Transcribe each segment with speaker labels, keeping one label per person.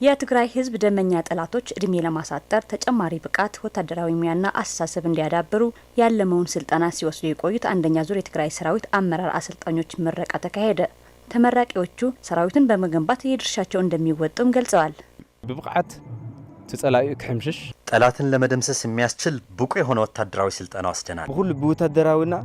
Speaker 1: የትግራይ ህዝብ ደመኛ ጠላቶች እድሜ ለማሳጠር ተጨማሪ ብቃት፣ ወታደራዊ ሙያና አስተሳሰብ እንዲያዳብሩ ያለመውን ስልጠና ሲወስዱ የቆዩት አንደኛ ዙር የትግራይ ሰራዊት አመራር አሰልጣኞች ምረቃ ተካሄደ። ተመራቂዎቹ ሰራዊቱን በመገንባት የድርሻቸው እንደሚወጡም ገልጸዋል።
Speaker 2: ብብቕዓት ትጸላኢ ክሕምሽሽ
Speaker 3: ጠላትን ለመደምሰስ የሚያስችል ብቁ የሆነ ወታደራዊ ስልጠና ወስደናል።
Speaker 4: ብኩሉ ብወታደራዊና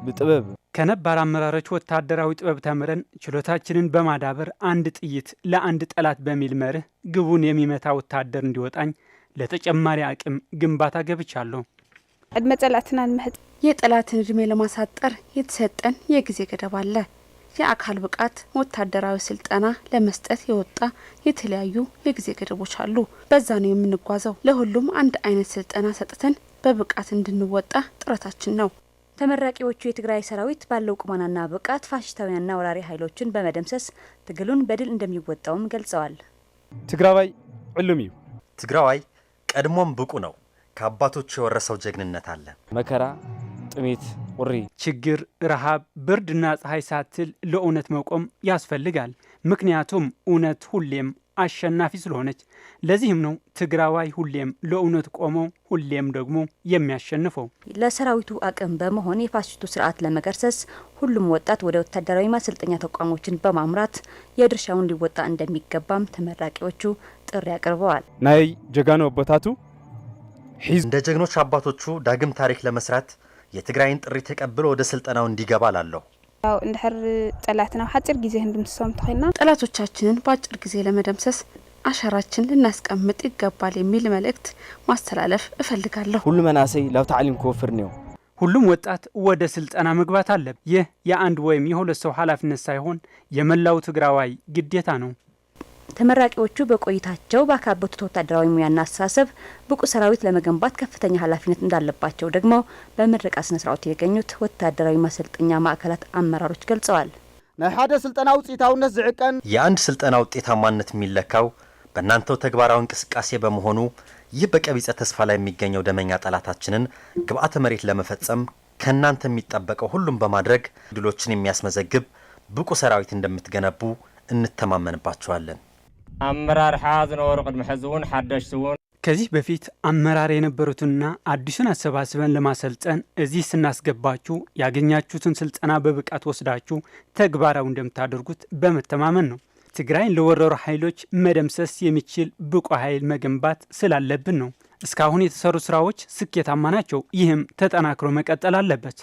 Speaker 4: ብጥበብ
Speaker 5: ከነባር አመራሮች ወታደራዊ ጥበብ ተምረን ችሎታችንን በማዳበር አንድ ጥይት ለአንድ ጠላት በሚል መርህ ግቡን የሚመታ ወታደር እንዲወጣኝ ለተጨማሪ አቅም ግንባታ ገብቻለሁ።
Speaker 6: ዕድመ ጸላእትና ንምሕፃር
Speaker 7: የጠላትን እድሜ ለማሳጠር የተሰጠን የጊዜ ገደብ አለ። የአካል ብቃት ወታደራዊ ስልጠና ለመስጠት የወጣ የተለያዩ የጊዜ ገደቦች አሉ። በዛ ነው የምንጓዘው። ለሁሉም አንድ አይነት ስልጠና ሰጥተን በብቃት እንድንወጣ ጥረታችን ነው።
Speaker 1: ተመራቂዎቹ የትግራይ ሰራዊት ባለው ቁመናና ብቃት ፋሽስታዊያንና ወራሪ ኃይሎችን በመደምሰስ ትግሉን በድል እንደሚወጣውም ገልጸዋል።
Speaker 2: ትግራዋይ ዕሉም እዩ።
Speaker 3: ትግራዋይ ቀድሞም ብቁ ነው። ከአባቶቹ የወረሰው ጀግንነት አለ።
Speaker 4: መከራ፣ ጥሜት፣ ቁሪ፣
Speaker 5: ችግር፣ ረሃብ፣ ብርድና ፀሐይ ሳትል ለእውነት መቆም ያስፈልጋል። ምክንያቱም እውነት ሁሌም አሸናፊ ስለሆነች። ለዚህም ነው ትግራዋይ ሁሌም ለእውነት ቆመው ሁሌም ደግሞ የሚያሸንፈው።
Speaker 1: ለሰራዊቱ አቅም በመሆን የፋሽስቱ ስርዓት ለመገርሰስ ሁሉም ወጣት ወደ ወታደራዊ ማሰልጠኛ ተቋሞችን በማምራት የድርሻውን ሊወጣ እንደሚገባም ተመራቂዎቹ ጥሪ አቅርበዋል።
Speaker 2: ናይ ጀጋኑ ኣቦታቱ ሒዙ
Speaker 3: እንደ ጀግኖች አባቶቹ ዳግም ታሪክ ለመስራት የትግራይን ጥሪ ተቀብሎ ወደ ስልጠናው እንዲገባ ላለሁ።
Speaker 6: ያው እንድሕር ጸላእትና ሓፂር ግዜ ክንድምስሶም እንተኮይንና
Speaker 7: ጠላቶቻችንን በአጭር ጊዜ ለመደምሰስ አሻራችን ልናስቀምጥ ይገባል የሚል መልእክት ማስተላለፍ እፈልጋለሁ።
Speaker 4: ኩሉ መናእሰይ ናብ ታዕሊም ክወፍር እኒአዎ።
Speaker 5: ሁሉም ወጣት ወደ ስልጠና መግባት አለበት። ይህ የአንድ ወይም የሁለት ሰው ኃላፊነት ሳይሆን የመላው ትግራዋይ ግዴታ ነው።
Speaker 1: ተመራቂዎቹ በቆይታቸው ባካበቱት ወታደራዊ ሙያና አስተሳሰብ ብቁ ሰራዊት ለመገንባት ከፍተኛ ኃላፊነት እንዳለባቸው ደግሞ በምረቃ ስነ ስርዓቱ የተገኙት ወታደራዊ ማሰልጠኛ ማዕከላት አመራሮች ገልጸዋል።
Speaker 8: ናይ ሓደ ስልጠና ውፅኢታውነት ዝዕቀን
Speaker 3: የአንድ ስልጠና ውጤታማነት የሚለካው በእናንተው ተግባራዊ እንቅስቃሴ በመሆኑ ይህ በቀቢጸ ተስፋ ላይ የሚገኘው ደመኛ ጠላታችንን ግብዓተ መሬት ለመፈጸም ከእናንተ የሚጠበቀው ሁሉም በማድረግ ድሎችን የሚያስመዘግብ ብቁ ሰራዊት እንደምትገነቡ እንተማመንባችኋለን።
Speaker 9: ኣመራርሓ ዝነበሩ ቅድሚ ሕዚ እውን ሓደሽቲ እውን
Speaker 5: ከዚህ በፊት አመራር የነበሩትና አዲሱን አሰባስበን ለማሰልጠን እዚህ ስናስገባችሁ ያገኛችሁትን ስልጠና በብቃት ወስዳችሁ ተግባራዊ እንደምታደርጉት በመተማመን ነው። ትግራይን ለወረሩ ኃይሎች መደምሰስ የሚችል ብቁ ኃይል መገንባት ስላለብን ነው። እስካሁን የተሰሩ ስራዎች ስኬታማ ናቸው። ይህም ተጠናክሮ መቀጠል አለበት።